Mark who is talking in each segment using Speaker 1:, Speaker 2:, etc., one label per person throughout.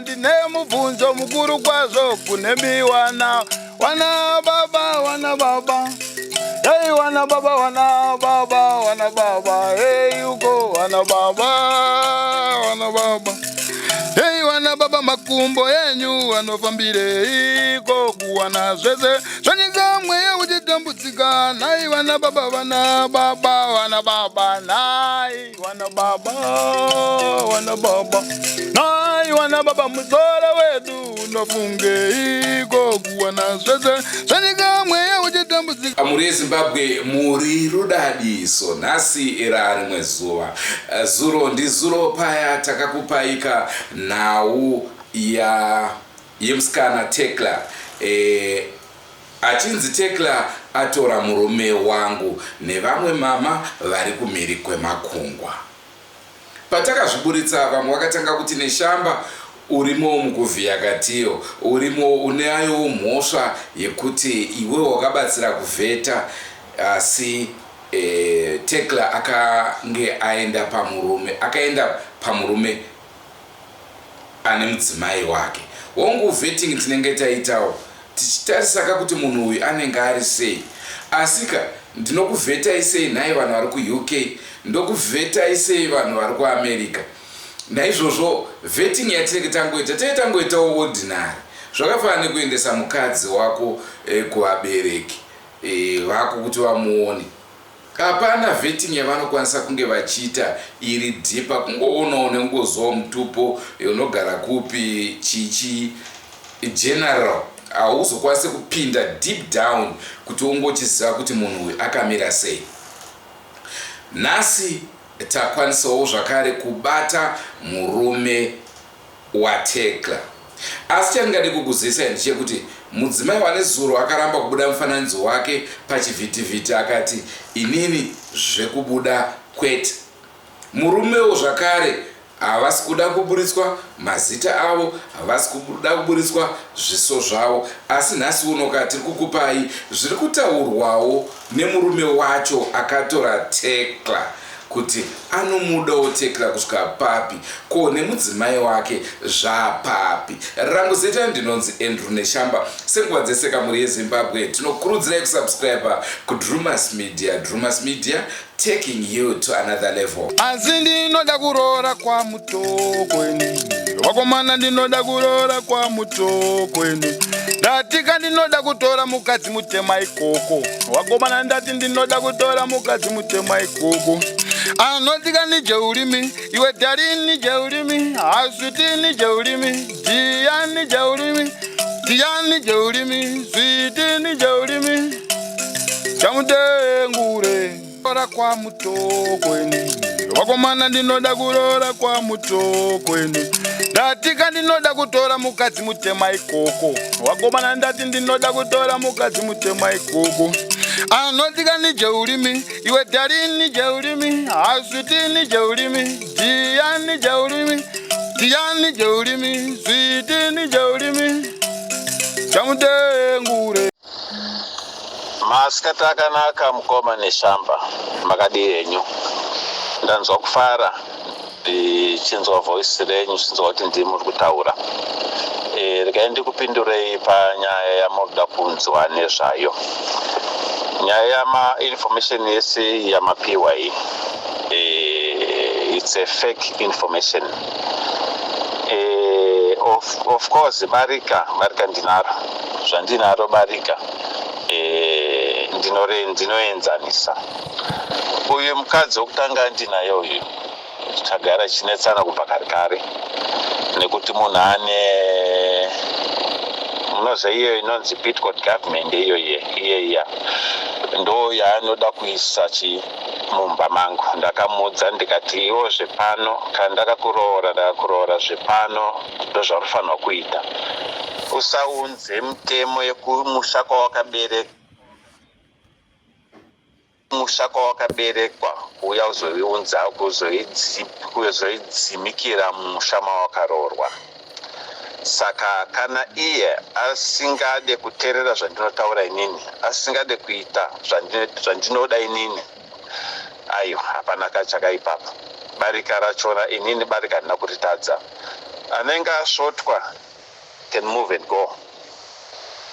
Speaker 1: Ndine mubvunzo mukuru kwazvo kunemi wana wana baba wana baba hey wana baba wana baba wana baba hey uko wana baba wana baba hey wana baba makumbo yenyu anofambireiko kuwana zvese zvanyika mweya uchitambudzika nhai vana baba vana baba vana baba nhai wana baba wana baba nhai wana baba musoro wedu unofungeiko kuwana zvese zvanyika mweya uchitambudzika.
Speaker 2: Mhuri yeZimbabwe muri rudadiso nhasi rarimwe zuva. Zuro ndizuro paya takakupaika nhau ya yemusikana Tecla e, achinzi Tecla atora murume wangu nevamwe mama vari kumhiri kwemakungwa. Patakazviburitsa vamwe vakatanga kuti Neshamba urimo mukuvhiya katiyo urimo unayowo mhosva yekuti iwe wakabatsira kuvheta asi e, Tecla akange aenda pamurume akaenda pamurume ane mudzimai wake. Hongu vetting tinenge taitawo tichitarisaka kuti munhu uyu anenge ari sei. Asika ndinokuvhetai sei nhai vanhu vari kuUK, ndokuvhetai sei vanhu vari kuAmerica. Naizvozvo vetting yatinenge tangoita tinenge tangoitawo ordinary. Zvakafanana nekuendesa mukadzi wako eh, kuvabereki eh, vako kuti vamuone. Hapana vetting yavanokwanisa kunge vachiita iri deeper kungoonawo nekungozwawo mutupo unogara kupi chichi general hauzokwanise kupinda deep down kuti ungochiziva kuti munhu uyu akamira sei. Nhasi takwanisawo zvakare kubata murume waTecla. Asi chandingade kukuzivisai ndechekuti mudzimai waNezuro akaramba kubuda mufananidzo wake pachivhitivhiti akati inini zvekubuda kwete. Murumewo zvakare havasi kuda kuburitswa mazita avo, havasi kuda kuburitswa zviso zvavo. Asi nhasi uno ka tiri kukupai zviri kutaurwawo nemurume wacho akatora Tecla kuti anomudawo Tecla kusvika papi ko nemudzimai wake zvapapi. Rangu zita ndinonzi Andrew Neshamba. Senguva dzese kamuri yeZimbabwe tinokurudzirai kusubscriber kuDrumas Media. Drumas Media taking you to another level.
Speaker 1: Asi ndinoda kuroora kwaMutoko ini vakomana, ndinoda kuroora kwaMutoko ini. Ndatika ndinoda kutora mukadzi mutema ikoko vakomana, ndati ndinoda kutora mukadzi mutema ikoko. Anotika nijeulimi iwe dari nijeulimi aswiti nijeulimi diya nijeulimi diya nijeulimi switi nijeulimi chamutengure roora kwaMutoko ini vakomana, ndinoda kuroora kwaMutoko ini. Ndatika ndinoda kutora mukadzi mutema ikoko vakomana, ndati ndinoda kutora mukadzi mutema ikoko. Anotika nijeulimi iwe dari nijeulimi aswiti nijeulimi diya nijeulimi diya nijeulimi switi nijeulimi chamutengure.
Speaker 3: Masikati akanaka mukoma Neshamba, makadii henyu? Ndanzwa kufara ndichinzwa voice renyu, chinzwa kuti ndimi muri kutaura. Regai ndikupindurei panyaya yamuri kunzwa nezvayo. Nyaya yama information yese yamapiwa iyi, it's a fake information. Of course barika, barika ndinaro, zvandinaro barika ndinoenzanisa. Uyu mukadzi wokutanga andinaye uyu, tagara tichinetsana kubva kare kare nekuti munhu ane munoziva iyo inonzi Pitcot government iyo iye iya ndo yaanoda kuisa chi mumba mangu. Ndakamuudza ndikati, iwo zvepano kana ndakakuroora, ndakakuroora zvepano, ndozvaunofanirwa kuita. Usaunze mutemo yekumusha kwawakabereka, musha kwawakaberekwa kuuya uzoiunza kuzoidzimikira mumusha mawakaroorwa. Saka kana iye asingade kuteerera zvandinotaura inini, asingade kuita zvandinoda inini, aiwa, hapana kachakaipapo. Barika rachona inini barika handina kuritadza. Anenge asvotwa can move and go.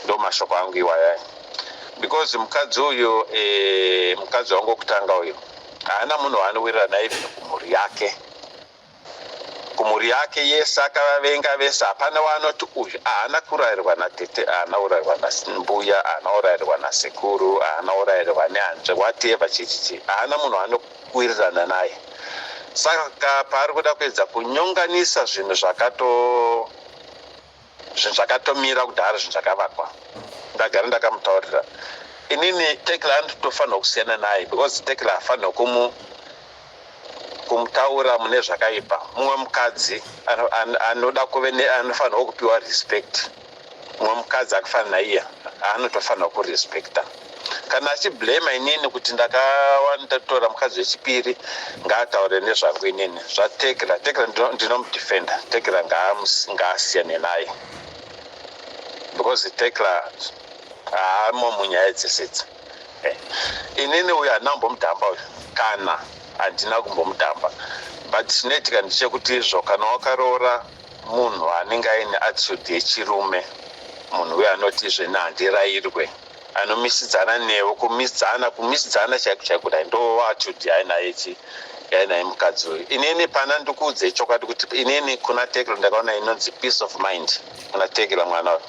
Speaker 3: Ndo mashoko angu iwaya. Because mukadzi uyu eh, mukadzi wangu wekutanga uyu haana munhu waanowirirana naye even kumhuri yake. Kumhuri yake yese akavavenga vese hapana waanoti uyu haana kurairwa natete haana kurairwa nambuya haana kurairwa nasekuru haana kurairwa nehanzve whatever chichichi haana munhu waanowirirana naye. Saka paari kuda kuedza kunyonganisa zvinhu zvakato zvinhu zvakatomira kudhara zvinhu zvakavakwa ndagara ndakamutaurira inini Tekla anotofanirwa kusiyana naye because Tekla haafanirwa kumu kumutaura mune zvakaipa mumwe mukadzi anoda kuve anofanirwa kupiwa respect mumwe mukadzi akafanana naiye anotofanirwa kurespekta kana achiblema inini kuti ndakatora mukadzi wechipiri ngaataure nezvangu inini zvaTekla. Tekla ndinomudefenda. Tekla ngaasiyane naye because Tekla haamo munyaya dzese idzi. Eh, inini uyu handina kumbomudhamba uyu kana handina kumbomudhamba but chinoitika ndechekuti izvo kana wakaroora munhu anenge aine attitude yechirume munhu uyo anoti izveni handirairwe anomisidzana newe kumisidzana kumisidzana chaiko chaiko kudai ndo attitude yainaye chi yainaye mukadzi uyu. Inini pana ndikuudze chokwadi kuti inini kuna Tekla ndakaona inonzi peace of mind kuna Tekla mwana uyu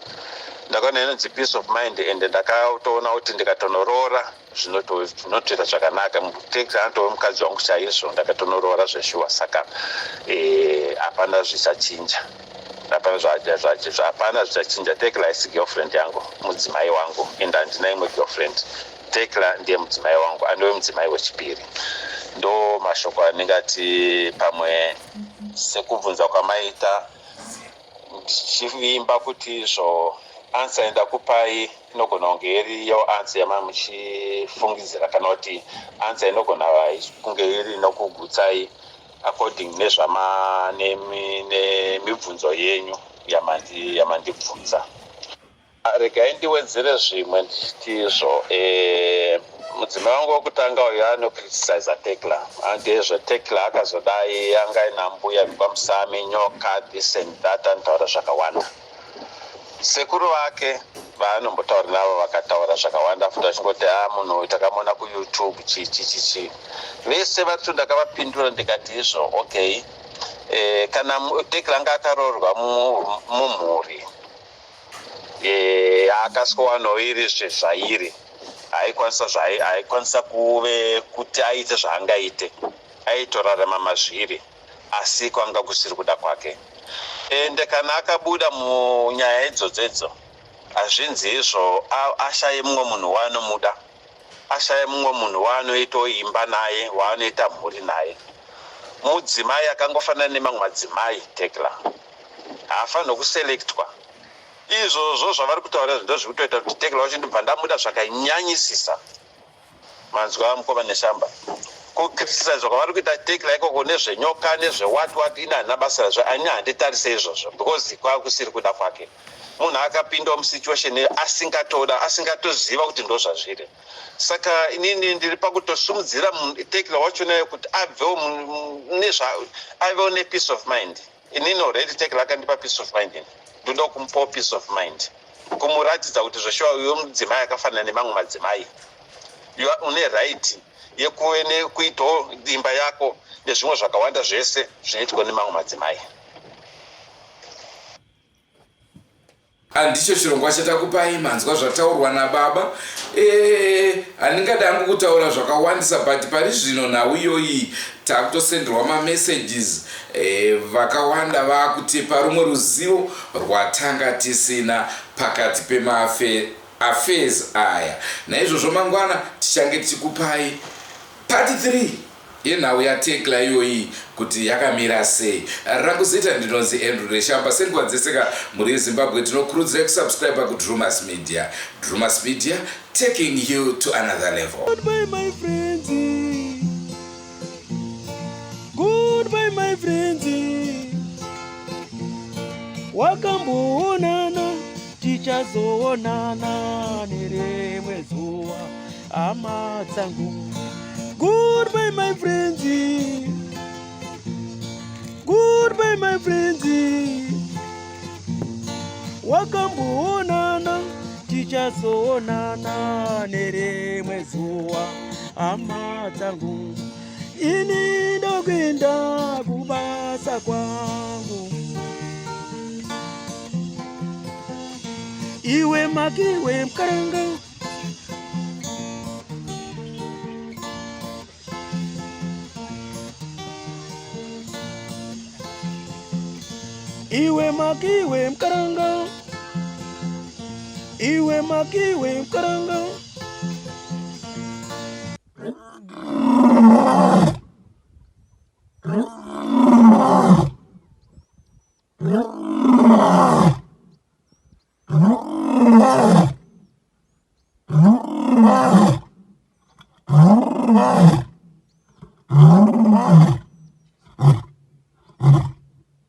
Speaker 3: ndakaona inonzi peace of mind ende ndakatoona kuti ndikatonoroora zvinotoita zvakanaka. Tekla anotove mukadzi wangu chaizvo ndakatonoroora zveshuwa saka eh, hapana zvichachinja hapana hapana zvichachinja. Tekla haisi girlfriend yangu, mudzimai wangu ende handina imwe girlfriend. Tekla ndiye mudzimai wangu anove mudzimai wechipiri. Ndo mashoko andingati pamwe sekubvunza kwamaita ndichivimba kuti izvo answer yandakupai inogona kunge iriyo answer yamamuchifungidzira kana kuti answer inogona kunge iri inokugutsai according nezvama nemibvunzo yenyu yamandibvunza. Regai ndiwedzere zvimwe ndichiti izvo eh, mudzimai wangu wekutanga uyu anocriticiza Tekla ndezvo Tekla akazodai anga aina mbuya vekwaMusami nyoka this and that anotaura zvakawanda. Sekuru vake vaanombotaura navo vakataura zvakawanda futi vachingoti a ah, munhu uyu takamuona kuYouTube chii chii chii chii vese vari ndakavapindura ndikati izvo okay e, kana Tekla anga akaroorwa mumhuri e, akaswowanawo iri zvairi haikwanisa haikwanisa kuve kuti aite zvaangaite aitorarama mazviri asi kwanga kusiri kuda kwake ende kana akabuda munyaya idzodzo idzo hazvinzi izvo ashaye mumwe munhu waanomuda ashaye mumwe munhu waanoitawo imba naye waanoita mhuri naye mudzimai akangofanana nemamwe madzimai Tekla haafanirwa kuselektwa izvozvo zvavari kutaura izvo ndozviri kutoita kuti Tekla wacho ndibva ndamuda zvakanyanyisisa. Manzwa mukoma Neshamba kucriticizwa kwavari kuita Tekla ikoko nezvenyoka nezvewhat what ini handina basa nazvo ini handitarise izvozvo because kwakusiri kuda kwake munhu akapindawo musituation asingatoda asingatoziva kuti ndozvazviri saka inini ndiri pakutosumudzira Tekla wacho naye kuti abvewo nezva avewo nepeace of mind. Inini already Tekla akandipa peace of mind ini ndoda kumupawo peace of mind kumuratidza kuti zveshuwa uyo mudzimai akafanana nemamwe madzimai une right yekuve nekuitawo imba yako nezvimwe zvakawanda zvese zvinoitwa nemamwe madzimai.
Speaker 2: Handicho chirongwa chatakupai manzwa zvataurwa nababa eh, handingadi hangu kutaura zvakawandisa but pari zvino nhau iyoyi takutosenderwa mamessages eh, vakawanda vakutipa rumwe ruzivo rwatanga tisina pakati pemafe affairs aya naizvozvo mangwana tichange tichikupai part 3 yenhau yaTekla iyoyi kuti yakamira sei. Rangu zita ndinonzi Andrew Neshamba. Senguva dzese ka mhuri yeZimbabwe tinokurudzirai kusubscribe kuDrumas Media. Drumas Media taking you to another level.
Speaker 4: Goodbye my friends. Goodbye my friends. Wakamboonana tichazoonana nerimwe zuva hama dzangu. Goodbye my friends. Goodbye my friends. Wakamboonana tichazoonana nerimwe zuva hama dzangu. Ini ndokuenda kubasa kwangu. Iwe makiwe mkaranga. Iwe makiwe mkaranga. Iwe makiwe mkaranga.